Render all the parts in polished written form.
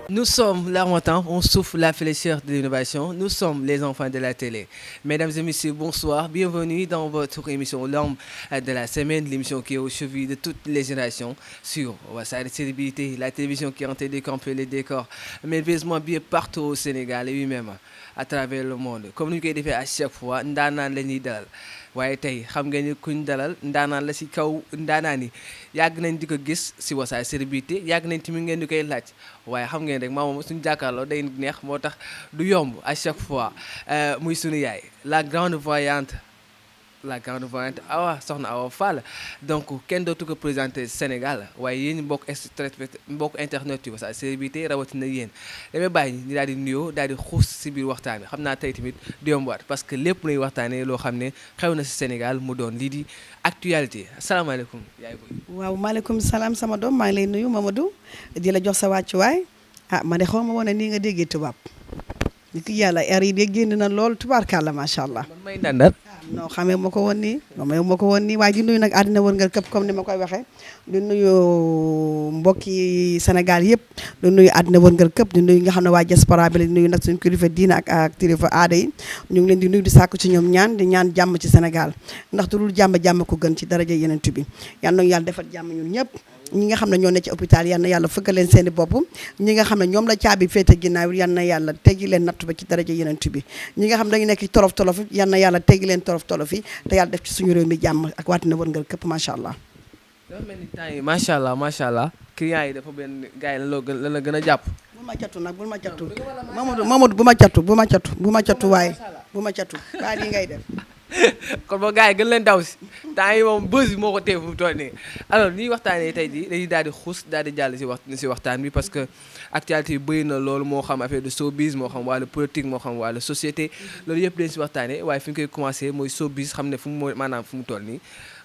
Nous sommes l'armatan, on souffle la fraîcheur de l'innovation. Nous sommes les enfants de la télé. Mesdames et messieurs, bonsoir. Bienvenue dans votre émission L'homme de la semaine, l'émission qui est au chevet de toutes les générations sur Wayé célébrités, la télévision qui est en train de décamper les décors merveilleusement bien partout au Sénégal et lui-même à travers le monde. Comme nous le faisons à chaque fois, ndaanaan la ñuy dalal waaye tey xam nga ni kuñ dalal ndaanaan la si kaw ndaanaan yi yàgg nañ di ko gis si Wayé célébrité yàgg nañ tamit ngeen di koy laaj waaye xam ngeen rek maam moom suñu jàkkaarloo day neex moo tax du yomb à chaque fois muy sunu yaay la grande voyante Awa soxna Awa Fall donc kenn dootu ko présenté Sénégal waaye yéen mbokk internet yi Wayé célébrité rawatina yéen damay bàyyi ñu daal di nuyoo daal di xuus si biir waxtaan bi xam naa tey tamit du yombaat parce que lépp luy waxtaanee loo xam ne xew na si Sénégal mu doon lii di actualité asalaamaaleykum yaay boy. waaw maaleykum salaam sama doom maa ngi lay nuyu Mamadou di la jox sa wàccuwaay ma de xaw ma woon ne nii nga déggee tubaab ni ki yàlla air yi de génn na lool tubaarkàlla macha allah. man may ndàndar. non xamee ma ko woon nii waaye di nuyu nag àddina wër nga këpp comme ni ma koy waxee di nuyu mbokki Sénégal yëpp di nuyu àddina wër nga këpp di nuyu nga xam ne waa diaspora bi la di nuyu nag suñu kilifa diina ak kilifa aada yi ñu ngi leen di nuyu di sàkku ci ñoom ñaan di ñaan jàmm ci Sénégal ndax du dul jàmm ko gën ci daraja yeneen bi yal na yàlla defal jàmm ñun ñëpp ñi nga xam ne ñoo ne ci hôpital yal na yàlla fëggal leen seeni bopp ñi nga xam ne ñoom la caabi féete ginnaaw yal na yàlla teggi leen nattu ba ci daraja yeneen bi ñi nga xam ne dañu nekk ci tolof tolof yal na yàlla teggi leen tolof yi te yàlla def ci suñu réew mi jàmm ak waatina wërngal këpp macha allah. dafa mel ni temps yi macha allah client yi dafa benn gars yi la gën a jàpp. bul ma catu nag bul ma catu Mamadou bu ma catu waaye bu ma catu baa di ngay def. kon ba gars yi gën leen daw si temps yi moom bës bi moo ko téye fu mu toll nii alors ñuy waxtaanee tey jii dañuy daal di xuus daal di jàll si waxtaan bi parce que actualité yi bëri na loolu moo xam affaire de showbiz moo xam wàllu politique moo xam wàllu société loolu yëpp dañ si waxtaanee waaye fi ñu koy commencé mooy showbiz xam ne fu mu maanaam fu mu toll nii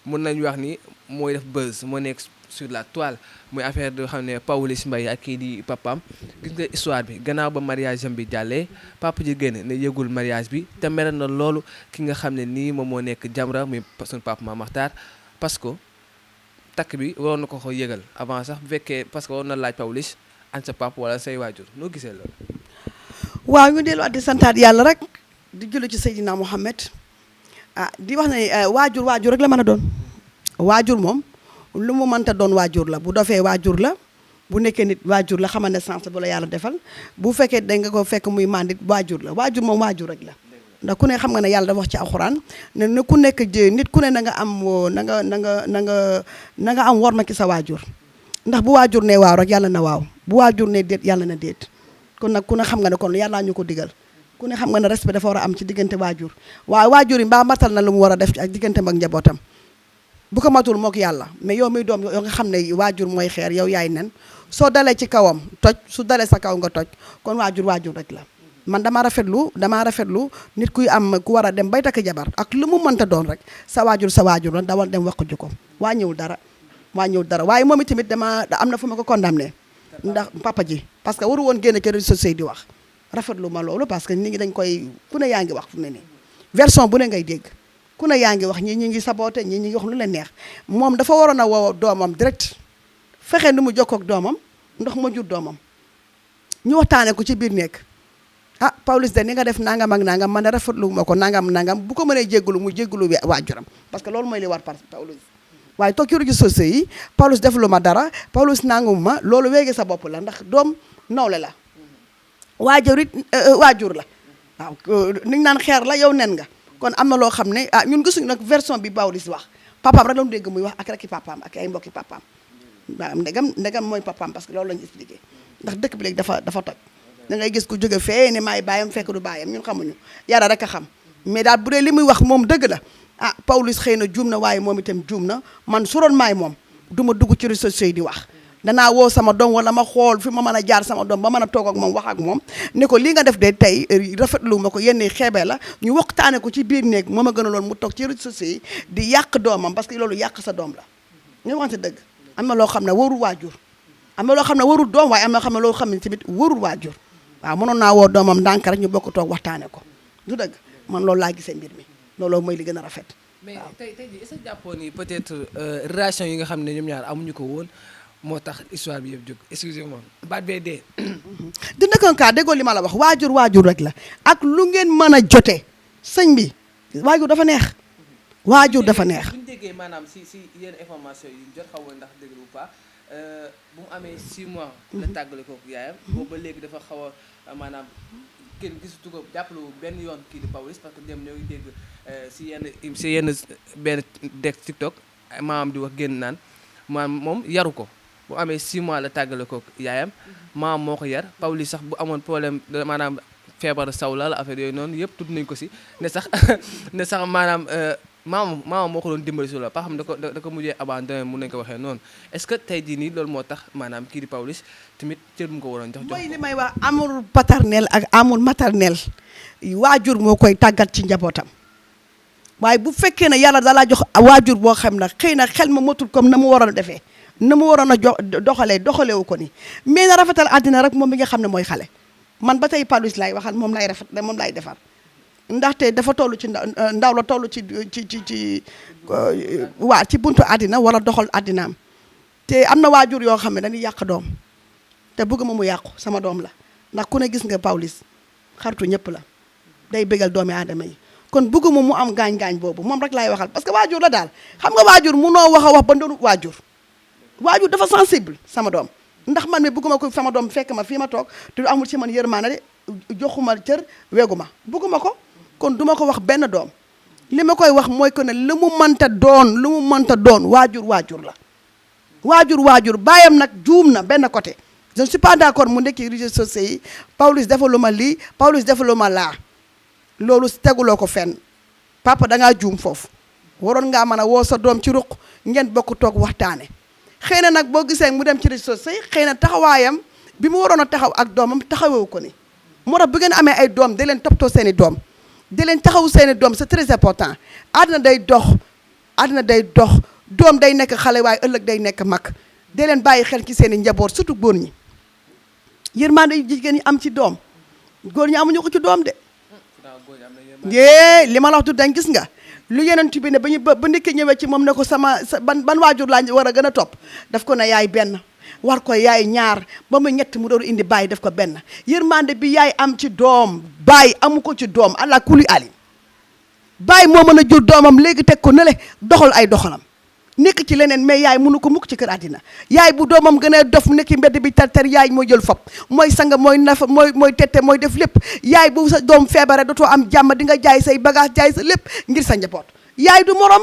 mën nañu wax ni mooy def buzz moo nekk sur la toile muy affaire de xam ne Pawlish Mbaye ak kii di papaam gis nga histoire bi gannaaw ba mariage am bi jàllee papa ji génn ne yëgul mariage bi te mere na loolu ki nga xam ne nii moom moo nekk Jamra muy suñu papa Mame Makhtar parce que takk bi waroon na ko yëgal avant sax bu fekkee parce que waroon na laaj Pawlish an sa papa wala say waajur noo gisee loolu. waaw ñu delluwaat di santaat yàlla rek di julli ci Seydina Mohamed di wax ne waajur rek la mën a doon waajur moom. lu mu mënta doon waajur la bu dofee waajur la bu nekkee nit waajur la xamal ne sens bu la yàlla defal bu fekkee da nga ko fekk muy mandit waajur la waajur moom waajur rek la ndax ku ne xam nga ne yàlla dafa wax ci alxuraan ne ku nekk nit ku ne na nga am na nga am war ma ci sa waajur ndax bu waajur ne waaw rek yàlla na waaw bu waajur ne déet yàlla na déet kon nag ku ne xam nga ne kon yàllaa ñu ko digal ku ne xam nga ne respect dafa war a am ci diggante waajur waaye waajur yi mbaa matal na lu mu war a def ci ak diggante mag njabootam bu ko matul mook yàlla mais yow miy doom yow nga xam ne waajur mooy xeer yow yaay nen soo dalee ci kawam toj su dalee sa kaw nga toj kon waajur rek la man damaa rafetlu nit kuy am ku war a dem bay takk jabar ak lu mu mënta doon rek sa waajur la dawal dem wax ko waa ñëwul dara waaye moom itamit am na fu ma ko condamné ndax papa ji parce que waru woon génn ci réseaux sociaux di wax rafetlu ma loolu parce que nit ñi dañ koy ku ne yaa ngi wax fu ne nii version bu ne ngay dégg ku ne yaa ngi wax ñii ñi ngi saboté ñii ñi ngi wax lu leen neex moom dafa waroon a woo doomam direct fexe nu mu jokkoo ak doomam ndax ma jur doomam ñu waxtaanee ko ci biir nekk Pawlish de ni nga def nangam ak nangam man rafetlu ma ko nangam bu ko mënee jéggalu mu jéggalu waajuram parce que loolu mooy li war par Pawlish waaye toog ci réseaux sociaux yi Pawlish deflu ma dara Pawlish nangam ma loolu wéegi sa bopp la ndax doom nawle la waajur la waaw ni ñu naan xeer la yow nen nga kon am na loo xam ne ñun gisuñu nag version bi Pawlish wax papaam rek la ñu dégg muy wax ak reki papaam ak ay mbokki papaam waaw ndegam mooy papaam parce que loolu lañu expliqué ndax dëkk bi léegi dafa toj da ngay gis ku jóge fee ne maay baayam fekk du baayam ñun xamuñu yàlla rek a xam mais daal bu dee li muy wax moom dëgg la Pawlish xëy na juum na waaye moom itam juum na man su doon maay moom du ma dugg ci réseaux sociaux yi di wax danaa woo sama doom wala ma xool fi ma mën a jaar sama doom ba mën a toog ak moom wax ak moom ne ko li nga def de tey rafetlu ma ko yenn xeebee la ñu waxtaane ko ci biir néeg moo ma gën a loon mu toog ci réseaux sociaux yi di yàq doomam parce que loolu yàq sa doom la ñu waxante dëgg am na loo xam ne warul waajur am na loo xam ne warul doom waaye am na xam ne loo xam ne tamit warul waajur waaw mënoon naa woo doomam ndànk rek ñu bokk toog waxtaane ko du dëgg man loolu laa gisee mbir mi looloo mooy li gën a rafet mais tey jii est-ce que jàppoon ni peut-être relation yi nga xam ne ñoom ñaar amuñu ko woon moo tax histoire bi yëpp jóg excusez-moi baat bee dee. di nekkoon kaa déggoo li ma la wax waajur rek la ak lu ngeen mën a jote sëñ bi waajur dafa neex. waajur dafa neex. bu ñu déggee maanaam si yenn information yi jot xaw ma ndax dëgg ou pas bu mu amee 6 mois. la tàggale ko yaayam. boobu ba léegi dafa xaw a maanaam kenn gisatu ko jàppalu benn yoon kii di Pawlish parce que dem ñoo ngi dégg si yenn benn deg TikTok maam di wax génn naan maam moom yaru ko. bu amee 6 mois la tàggale ko yaayam maam moo ko yar Pawlish sax bu amoon problème maanaam feebar saw la affaire yooyu noonu yëpp tudd nañu ko si ne sax maanaam maam moo ko doon dimbali si loolu pas xam da ko mujjee abandonné mun nañu ko waxee noonu est-ce que tey jii nii loolu moo tax maanaam kii di Pawlish tamit cër mu ko waroon jox mooy li may wax amul paternel ak amul maternel waajur moo koy tàggat ci njabootam waaye bu fekkee ne yàlla dalaa jox waajur boo xam ne xëy na xel ma motul comme na mu waroon a defee na mu waroon a doxalewu ko ni mais na rafetal àddina rek moom mi nga xam ne mooy xale man ba tey Pawlish laay waxal moom lay defar ndaxte dafa toll ci ndaw la toll ci buntu àddina wala doxal àddinaam te am na waajur yoo xam ne dañuy yàq doom te bëgguma mu yàqu sama doom la ndax ku ne gis nga Pawlish xaritu ñëpp la day bégal doomi aadama yi kon bëgguma mu am gaañ-gaañ boobu moom rek laay waxal parce que waajur la daal xam nga waajur munoo wax a wax ba ndoonu waajur dafa sensible sama doom ndax man mi bëgguma ko sama doom fekk ma fii ma toog te amul ci man yërmaane de joxuma cër weegu ma bëgguma ko kon duma ko wax benn doom li ma koy wax mooy que ne lu mu mënta doon waajur la waajur baayam nag juum na benn côté je ne suis pas d'accord mu nekk réseaux sociaux yi Pawlish defaluma lii Pawlish defaluma laa loolu teguloo ko fenn papa dangaa juum foofu waroon ngaa mën a woo sa doom ci ruq ngeen bokk toog waxtaane xëy na nag boo gisee mu dem ci réseaux sociaux yi xëy na taxawaayam bi mu waroon a taxaw ak doomam taxawewu ko ni moo tax bu ngeen amee ay doom da leen toppatoo seen i doom da leen taxawu seen i doom c'est très important àddina day dox doom day nekk xale waaye ëllëg day nekk mag da leen bàyyi xel ci seen i njaboot surtout góor ñi yërmande jigéen ñi am ci doom góor ñi amuñu ko ci doom de li ma la wax du dañ gis nga lu yeneen bi ne ba ndikki ñëwee ci moom ne ko ban waajur laa war a gën a topp daf ko ne yaay benn war ko yaay ñaar ba mu ñett mu doon indi bàyyi def ko benn yërmande bi yaay am ci doom bàyyi amu ko ci doom allah kuli ali bàyyi moo mën a jur doomam léegi teg ko nële doxal ay doxalam nekk ci leneen mais yaay mënu ko mukk ci kër àddina yaay bu doomam gën a dof nekk mbedd bi tar yaay mooy jël fop mooy sang mooy nafa mooy tette mooy def lépp yaay bu sa doom feebare dootoo am jàmm di nga jaay say bagage jaay sa lépp ngir sa njaboot yaay du morom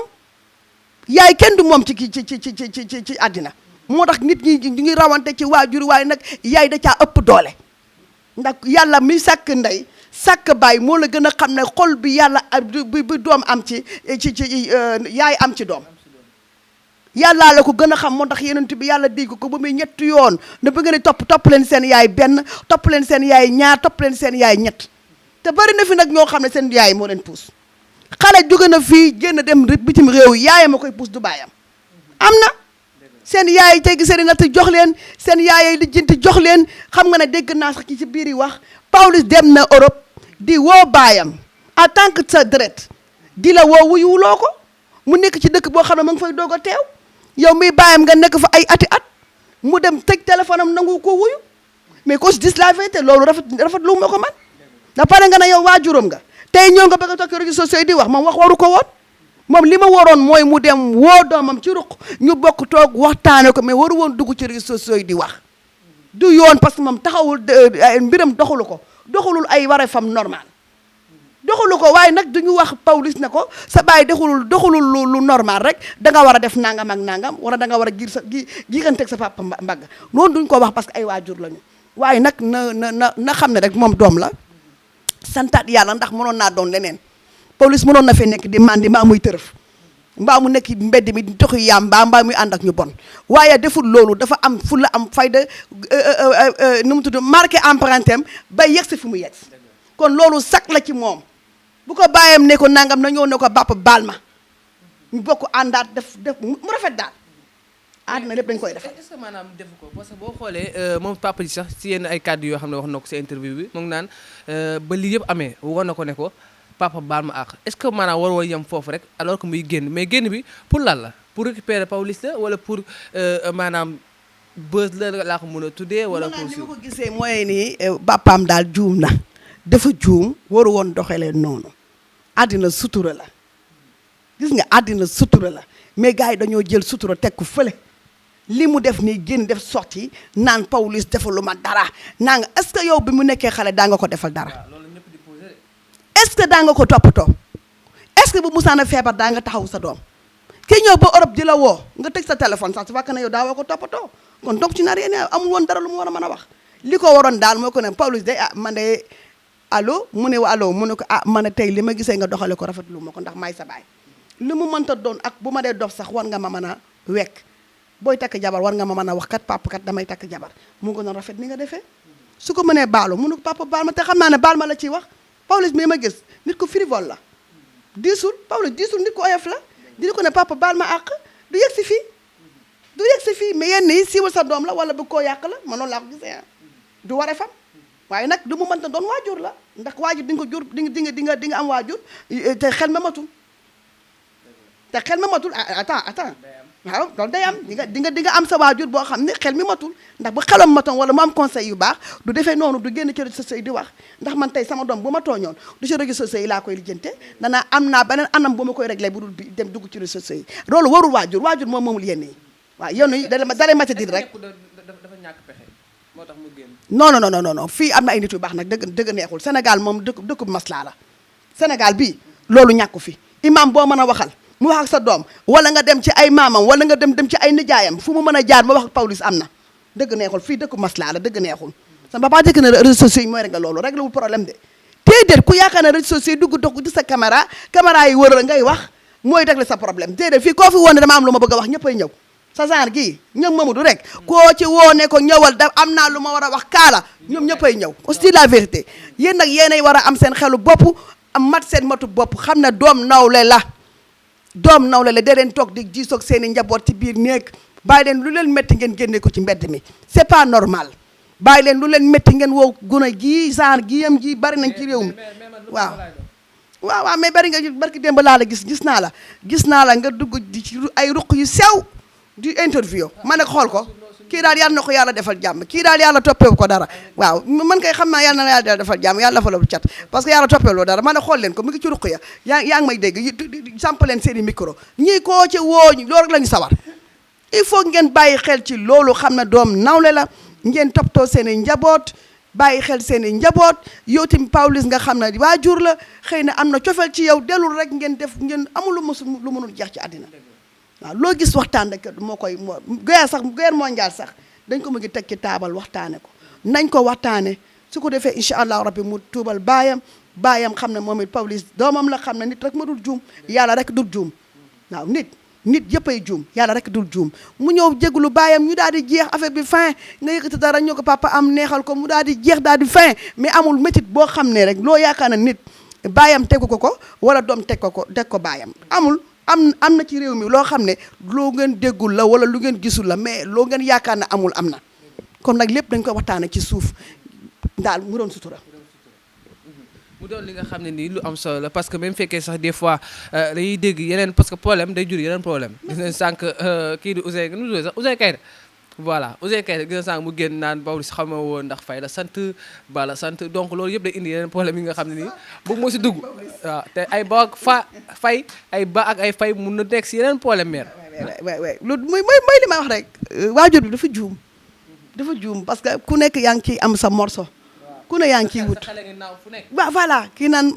yaay kenn du moom ci àddina moo tax nit ñi ñu ngi rawante ci waajur waaye nag yaay da caa ëpp doole ndax yàlla mi sàkk ndey sàkk baay moo la gën a xam ne xol bi yàlla bi doom am ci yaay am ci doom yàllaa la ko gën a xam moo tax yenent bi yàlla dégg ko ba muy ñetti yoon ne ba ngeen di topp leen seen yaay benn topp leen seen yaay ñaar topp leen seen yaay ñett te bari na fi nag ñoo xam ne seen yaay moo leen puus xale jóge na fii génn dem bitim réew yaayam a koy puus du baayam am na seen yaay tey seen i natt jox leen seen yaay lijjanti jox leen xam nga ne dégg naa sax ci biir yi wax Pawlish dem na Europe di woo baayam en tant que sa deret di la woo wuyuwuloo ko mu nekk ci dëkk boo xam ne ma ngi fay doog a teew yow miy baayam nga nekk fa ay ati at mu dem tëj téléphone am nangu ko wuyu mais qu'on se dise la vérité loolu rafet lu ma ko man da pare nga ne yow waajuram nga tey ñëw nga bëgg a toog ci réseaux sociaux yi di wax moom wax waru ko woon moom li ma waroon mooy mu dem woo doomam ci ruq ñu bokk toog waxtaane ko mais waru woon dugg ci réseaux sociaux yi di wax du yoon parce que moom taxawul mbiram doxalul ay wareefam normal doxalu ko waaye nag duñu wax Pawlish ne ko sa baay doxalul lu normal rek da nga war a def nangam ak nangam wala da nga war a giiranteeg sa papa mbagg noonu duñ ko wax parce que ay waajur lañu waaye nag na xam ne rek moom doom la santaat yàlla ndax mënoon naa doon leneen Pawlish mënoon na fee nekk di mandi mbaa muy tërëf mbaa mu nekk mbedd mi di toxi yaam mbaa muy ànd ak ñu bon waaye deful loolu dafa am fu la am fayda nu mu tudd marqué empreinte am ba yegsi fu mu yegsi kon loolu sak la ci moom bu ko bàyyam ne ko nangam na ñëw ne ko bàpp baal ma ñu bokk àndaat def mu rafet daal àddina lépp dañ koy def. est-ce que maanaam defu ko parce que boo xoolee moom papa ji sax si yenn ay kàddu yoo xam ne wax na ko si interview bi mu ngi naan ba lii yëpp amee woon na ko ne ko papa baal ma àq est-ce que maanaam waroo yem foofu rek alors que muy génn mais génn bi pour lan la pour récupérer Pawlish la wala pour maanaam buzz la laa ko mën a tuddee wala pour ni ma ko gisee mooy ni bàppaam daal juum na dafa juum waru woon doxalee noonu àddina sutura la gis nga àddina sutura la mais gars yi dañoo jël sutura teg ko fële li mu def nii génn def sorti naan Pawlish defalu ma dara naa nga est-ce que yow bi mu nekkee xale daa nga ko defal dara est-ce que daa nga ko toppatoo est-ce que bu musaana feebar daa nga taxaw sa doom kii ñëw ba Europe di la woo nga teg sa téléphone sax su fekkee ne yow daa woo ko toppatoo kon donc ci nar yéen amul woon dara lu mu war a mën a wax li ko waroon daal moo ko ne Pawlish day man de allo mu ne allo mu ne ko man ne tey li ma gisee nga doxale ko rafetlu ma ko ndax may sa baay li mu mënta doon ak bu ma dee dof sax war nga ma mën a wekk booy takk jabar war nga ma mën a wax kat papa kat damay takk jabar mu gën a rafet ni nga defee su ko mënee baalu mu ne ko papa baal ma te xam naa ne baal ma la ciy wax Pawlish mi ma gis nit ko frivole la diisul Pawlish diisul nit ko oyof la dina ko ne papa baal ma àq du yegg si fii mais yenn yi siiwal sa doom la wala bëgg koo yàq la ma noonu laa ko gisee du waree fam waaye nag du mu mënta doon waajur la ndax waajur di nga ko jur di nga am waajur te xel ma matul attends waaw loolu day am di nga am sa waajur boo xam ne xel mi matul ndax bu xelam matoon wala mu am conseil yu baax du defee noonu du génn ci réseaux sociaux yi di wax ndax man tey sama doom bu ma tooñoon du ci réseaux sociaux yi laa koy lijjante danaa am naa beneen anam bu ma koy réglé bu dul dem dugg ci réseaux sociaux yi loolu warul waajur moom moomul yenn yi waaw yow ni dalay mata dir rek dafa ñàkk pexe moo tax mu génn non fii am na ay nit yu baax nag dëgg neexul Sénégal moom dëkk bu maslaa la Sénégal bii loolu ñàkku fi imam boo mën a waxal mu wax ak sa doom wala nga dem ci ay maamam wala nga dem ci ay nijaayam fu mu mën a jaar ba wax ak Pawlish am na dëgg neexul fii dëkku maslaa la dëgg neexul sama papa dëkk na réseaux sociaux yi mooy rek nga loolu rek la wul problème de déedéet ku yaakaar ne réseaux sociaux yi dugg dox ci sa caméra yi wër la ngay wax mooy régler sa problème déedéet fii koo fi woon ne dama am lu ma bëgg a wax ñëppay ñëw sa genre gii ñoom Mamadou rek koo ci woone ko ñëwal da am naa lu ma war a wax kaala ñoom ñëppay ñëw aussi la vérité yéen nag yéenay war a am seen xelu bopp am mat seen matu bopp xam ne doom nawle la dee leen toog di diisoog seen i njaboot ci biir néeg bàyyi leen lu leen métti ngeen génne ko ci mbedd mi c'est pas normal bàyyi leen lu leen métti ngeen woo guna gii genre gi yam ji bari nañ ci réew mi waaw mais bari nga barki démb laa la gis naa la nga dugg di ci ay ruq yu sew di interview ma ne xool ko kii daal yàlla na ko yàlla defal jàmm kii daal yàlla toppeewu ko dara waaw man kay xam naa yàlla na yàlla defal jàmm yàlla dafa la cat parce que yàlla toppeewuloo dara ma ne xool leen ko mu ngi ci ruq ya yaa ngi may dégg samp leen seen i micro ñii koo ci woo loolu rek la ñu sawar il faut ngeen bàyyi xel ci loolu xam ne doom nawle la ngeen toppatoo seen i njaboot bàyyi xel seen i njaboot yow tamit Pawlish nga xam ne waajur la xëy na am na cofeel ci yow dellul rek ngeen amul lu mënul jeex ci àddina waaw loo gis waxtaan rek moo guerre mondiale sax dañ ko mu ngi teg ci taabal waxtaane ko nañ ko waxtaane su ko defee incha allahu rabbi mu tuubal baayam xam ne moom it Pawlish doomam la xam ne nit rek ma dul juum yàlla rek dul juum waaw nit yëppay juum yàlla rek dul juum mu ñëw jéglu baayam ñu daal di jeex affaire bi fin nga yëkkati dara ñoo ko papa am neexal ko mu daal di jeex daal di fin mais amul métit boo xam ne rek loo yaakaar ne nit baayam tegu ko wala doom teg ko baayam amul am na ci réew mi loo xam ne loo ngeen déggul la wala lu ngeen gisul la mais loo ngeen yaakaar ne amul am na kon nag lépp dañ ko waxtaane ci suuf daal mu doon sutura mu doon li nga xam ne nii lu am solo la parce que même fekkee sax des fois dañuy dégg yeneen parce que problème day jur yeneen problème gis nañ sànq kii di Ouzin Keita voilà Ouzin Keita gis nañ sànq mu génn naan Pawlish xam nga woon ndax fay la sant ba la sant donc loolu yëpp day indi yeneen problème yi nga xam ne nii bëgg moo si dugg waaw te ay ba ak fay ay ba ak ay fay mun na nekk si yeneen problème mère loolu mooy li may wax rek waajur bi dafa juum parce que ku nekk yaa ngi ciy am sa morceau ku ne yaa ngi ciy wut waaw voilà kii naan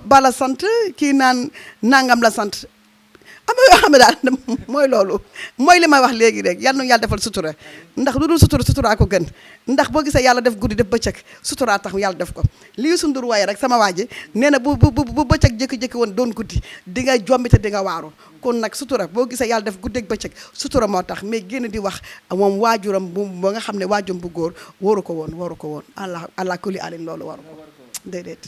bala sant kii naan nangam la sant am na yoo xam ne daal mooy loolu mooy li may wax léegi rek yal na yàlla defal sutura ndax lu dul sutura ko gën ndax boo gisee yàlla def guddi def bëccëg sutura tax yàlla def ko lii sundur waaye rek sama waa ji nee na bu bëccëg jékki-jékki woon doon guddi di nga jombi te di nga waaru kon nag sutura boo gisee yàlla def guddi ak bëccëg sutura moo tax mais génn di wax moom waajuram ba nga xam ne waajuram bu góor waru ko woon allah kulli alin loolu waru ko déedéet